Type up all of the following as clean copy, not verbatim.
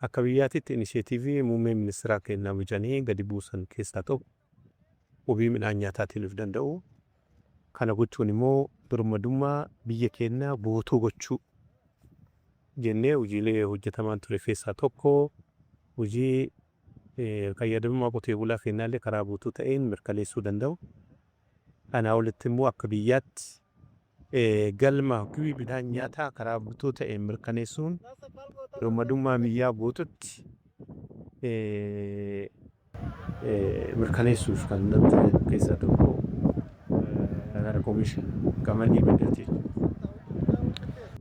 Akka biyyaatitti initiative muummee ministeeraa kennaa bocanii gadi buusan keessaa tokko wabii midhaan nyaataatiin of danda'u. Kana gochuun immoo birmadummaa biyya keenyaa guutuu gochuu jennee hojiilee hojjetamaa ture keessaa tokko hojii fayyadamummaa qotee bulaa keenyaallee karaa guutuu ta'een mirkaneessuu danda'u. Kanaa olitti immoo akka biyyaatti galma wabii midhaan nyaataa karaa guutuu ta'een mirkaneessuun birmadummaa biyyaa guututti mirkaneessuuf kan namni fayyadu keessaa tokko oomisha qamadii baddaati jechuudha.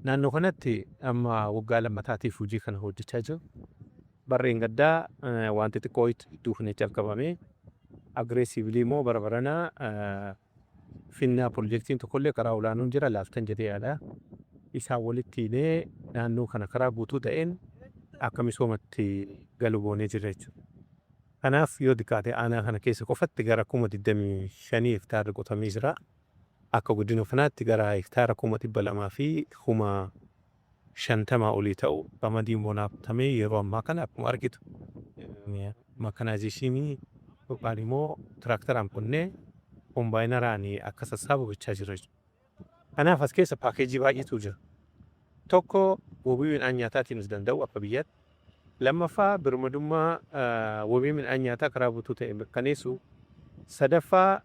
Naannoo kanatti amma waggaa lammataatiif hojii kana hojjechaa jiru. Barreen gaddaa wanti xiqqoo iddoo kana calqabame, aggressively immoo bara baranaa finnaa pirojektiin tokkollee karaa olaanuun jira laaftan jedhee yaada. Isaan walitti hidhee naannoo kana karaa guutuu ta'een akka misoomatti galu goonee jirra jechuudha. Kanaaf yoo xiqqaate aanaa kana keessa qofatti gara 25,000 hektaarri qotamee jira. Akka guddina kanaatti gara hektaara 250,000 olii ta'u qamadiin bonaa qotamee yeroo ammaa kana akkuma argitu mechanization yookaan immoo tiraaktaraan qonnee kombaayinaraan akka sassaabu gochaa jira jechuudha. Kanaaf as keessa package baay'eetu jira. Tokko, wabii midhaan nyaataatiin of danda'u akka biyyaatti. Lammaffaa, birmadummaa wabii midhaan nyaataa karaa guutuu ta'e mirkaneessu. Sadaffaa,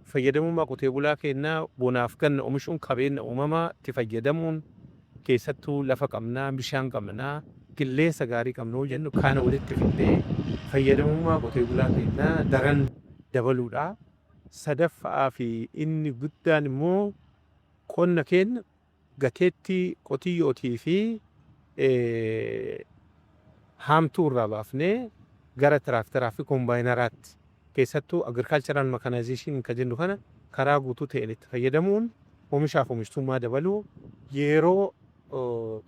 fayyadamummaa qotee bulaa keenyaa bonaaf ganna oomishuun qabeenya uumamaa itti fayyadamuun, keessattuu lafa qabnaa, bishaan qabnaa, qilleensa gaarii qabna yoo jennu, kana walitti fidnee fayyadamummaa qotee bulaa keenyaa daran dabaluudha. Sadaffaa fi inni guddaan immoo qonna keenya gateettii qotiyyootii fi haamtuu irraa baafnee gara tiraaktaraa fi kombaayinaraatti, keessattuu agricultural mechanization kan jennu kana karaa guutuu ta'een itti fayyadamuun oomishaaf oomishtummaa dabaluu, yeroo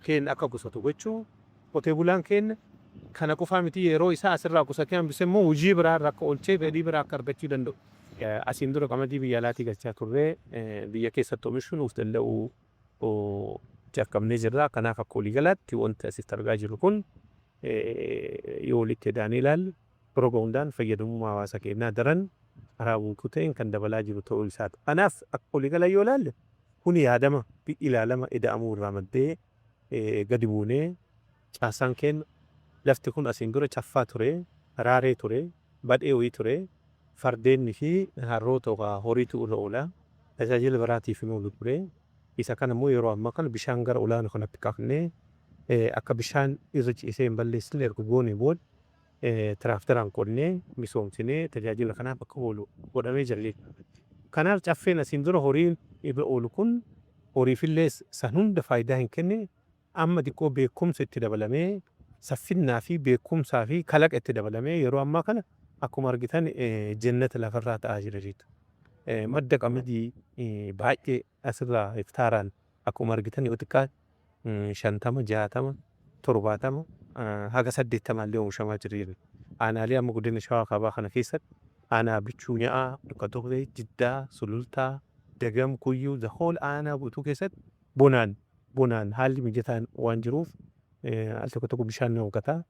keenya akka qusatu gochuu, qotee bulaan keenya kana qofaa miti, yeroo isaa asirraa qusatee hambise immoo hojii biraa irra akka oolchee fedhii biraa akka argachuu danda'u. Asiin dura qamadii biyya alaatii galchaa turree, biyya keessatti oomishuun of danda'uu jalqabnee jirra. Kanaaf akka waliigalaatti wanti asitti argaa jirru kun yoo walitti edaanee ilaalle roga hundaan fayyadamummaa hawaasa keenyaa daran karaa guutuu ta'een kan dabalaa jiru ta'uu isaati. Kanaaf akka waliigala yoo ilaalle kuni yaadama ilaalama ida'amuu irraa maddee gadi buunee caasaan keenya, lafti kun asiin dura caffaa ture, raaree ture, badhee wayii ture, fardeenni fi harroota yookaan horiitu irra oola. Tajaajila biraatiif hin oolu ture. Isa kana immoo yeroo ammaa kana bishaan gara olaanu kanatti qabnee akka bishaan irra ciisee hin balleessine erga goone booda tiraaktaraan qonnee misoomsinee tajaajila kanaaf akka oolu godhamee jira jechuudha. Kanaaf caffeen asiin dura horiin irra oolu kun horiifillee san hunda faayidaa hin kenne, amma xiqqoo beekumsa itti dabalamee, saffinnaa fi beekumsaa fi kalaqa itti dabalamee yeroo ammaa kana akkuma argitan jennata lafarraa ta'aa jira jechuudha. Madda qamadii baay'ee asirraa hektaaraan akkuma argitan yoo xiqqaate 50, 60, 70 haga 80 illee oomishamaa jira jechuudha. Aanaalee amma godina Shawaa Kaabaa kana keessatti aanaa Bichuu Nya'aa, Dhuka, Jiddaa, Sulultaa, Dagam, Kuyyuu, the whole aanaa guutuu keessatti bonaan bonaan haalli mijataan waan jiruuf al tokko tokko bishaan ni hanqata.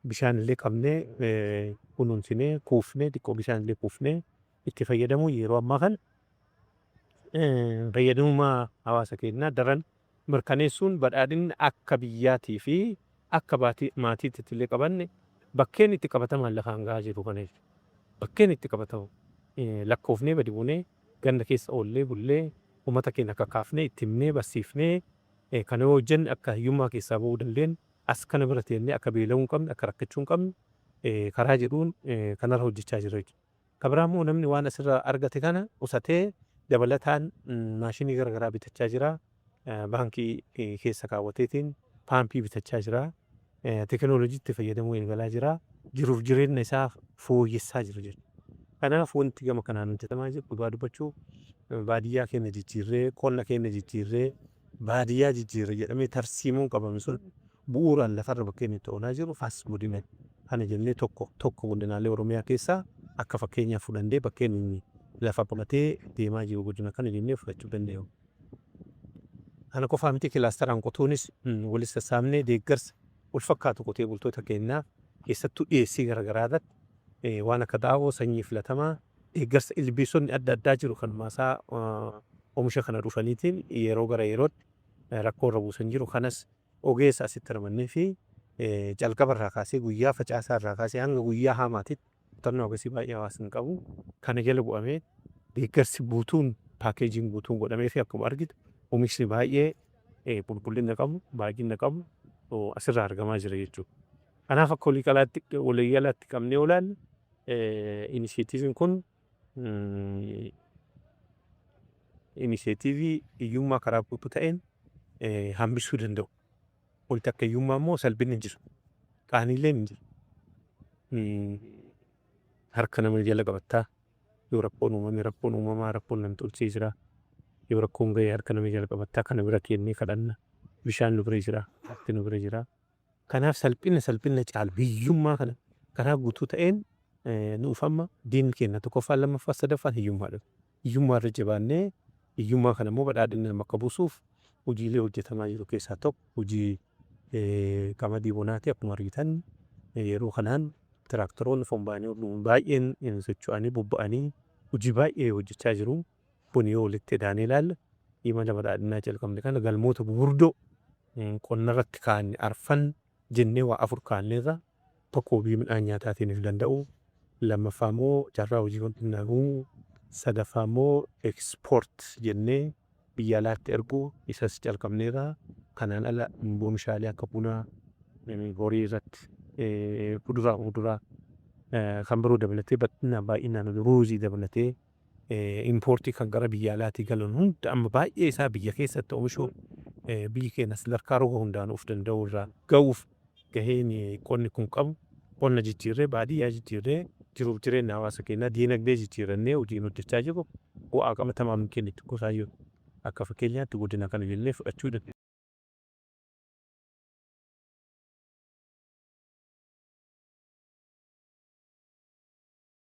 Bishaan illee qabnee kunuunsinee kuufnee, xiqqoo bishaan illee kuufnee itti fayyadamuu yeroo ammaa kana fayyadamummaa hawaasa keenyaa daran mirkaneessuun badhaadhinni akka biyyaatii fi akka maatiitti illee qabanne bakkeen itti qabataman lafaan gahaa jiru kana jechuudha. Bakkeen itti qabatamu lakkoofnee gadi buunee ganda keessa oollee bullee uummata keenya kakaafnee itti himnee barsiifnee kana yoo hojjenne akka hiyyummaa keessaa ba'uu dandeenyu, as kana bira teennee akka beela'uu hin qabne, akka rakkachuu hin qabne karaa jedhuun kanarra hojjechaa jirra jechuudha. Kan biraa immoo namni waan asirraa argate kana qusatee dabalataan maashinii garaagaraa bitachaa jira. Baankii keessa kaawwateetiin paampii bitachaa jira. Teekinooloojiitti fayyadamuu eegalaa jira. Jiruuf jireenya isaa fooyyessaa jira jechuudha. Kanaaf wanti gama kanaan hojjetamaa jiru, dhugaa dubbachuu, baadiyyaa keenya jijjiirree, qonna keenya jijjiirree, baadiyyaa jijjiirre jedhamee tarsiimoon qabame sun bu'uuraan lafarra bakkeen itti oolaa jiru as godina kana jennee tokko tokko godinaalee Oromiyaa keessaa akka fakkeenyaaf fudhannee bakkeen inni lafa qabatee deemaa jiru godina kana jennee fudhachuu dandeenya. Kana qofaa miti, kilaasteraan qotuunis walitti sassaabnee deeggarsa wal fakkaatu qotee bultoota keenyaaf, keessattuu dhiyeessii garaagaraa irratti, waan akka xaa'oo, sanyii filatamaa, deeggarsa ilbiisonni adda addaa jiru kan maasaa oomisha kana dhufaniitiin yeroo gara yerootti rakkoo irra buusan jiru, kanas ogeessa asitti ramannee fi calqaba irraa kaasee, guyyaa facaasaa irraa kaasee hanga guyyaa haamaatitti kutannoo akkasii baay'ee hawaasni qabu. Kana jala bu'amee deeggarsi guutuun, paakeejiin guutuun godhamee fi akkuma argitu oomishni baay'ee qulqullina qabu, baay'ina qabu asirraa argamaa jira jechuudha. Kanaaf akka waliigalaatti qabnee olaalle, inisheetiiviin kun inisheetiivii hiyyummaa karaa guutuu ta'een hambisuu danda'u. Wanti akka hiyyummaa immoo salphinni hin jiru. Qaaniileen hin jiru. Harka nama jala qabattaa, yoo rakkoon uumame, rakkoon uumamaa, rakkoon namtolchee jira. Yoo rakkoon ga'e harka nama jala qabattaa, kana bira kennee kadhanna. Bishaan nu bira jira. Lafti nu bira jira. Kanaaf salphina caalu hiyyummaa kana karaa guutuu ta'een nuuf amma diinni keenya tokkoffaan, lammaffaa, sadaffaan hiyyummaadha. Hiyyummaa irra jabaannee hiyyummaa kana immoo badhaadhina bakka buusuuf hojiilee hojjetamaa jiru keessaa tokko hojii qamadii bonaati. Akkuma argitan yeroo kanaan tiraaktaroonni, kombaayinoonni baay'een socho'anii bobba'anii hojii baay'ee hojjechaa jiru. Kun yoo walitti idaanee ilaalle, imala badhaadhinaa jalqabne kana galmoota gurguddoo qonna irratti kaa'anne arfan jennee waa afur kaa'anneerra: tokko wabii midhaan nyaataatiin of danda'u, lammaffaa immoo carraa hojii bal'inaan uumuu, sadaffaa immoo export jennee biyya alaatti erguu, isas calqabneerra. Kanaan ala oomishaalee akka bunaa, horii irratti, kuduraa, muduraa kan biroo dabalatee, bal'inaan baay'inaan ruuzii dabalatee, impoortii kan gara biyya alaatii galan hunda amma baay'ee isaa biyya keessatti oomishuu, biyyi keenya sadarkaa roga hundaan of danda'uu irraa ga'uuf gaheen qonni kun qabu, qonna jijjiirree, baadiyyaa jijjiirree, jiruuf jireenya hawaasa keenyaa, diinagdee jijjiirannee hojiin hojjechaa jiru bu'aa qabatamaa nu kennitu kuusaa jiru. Akka fakkeenyaatti godina kana jennee fudhachuu dandeenya.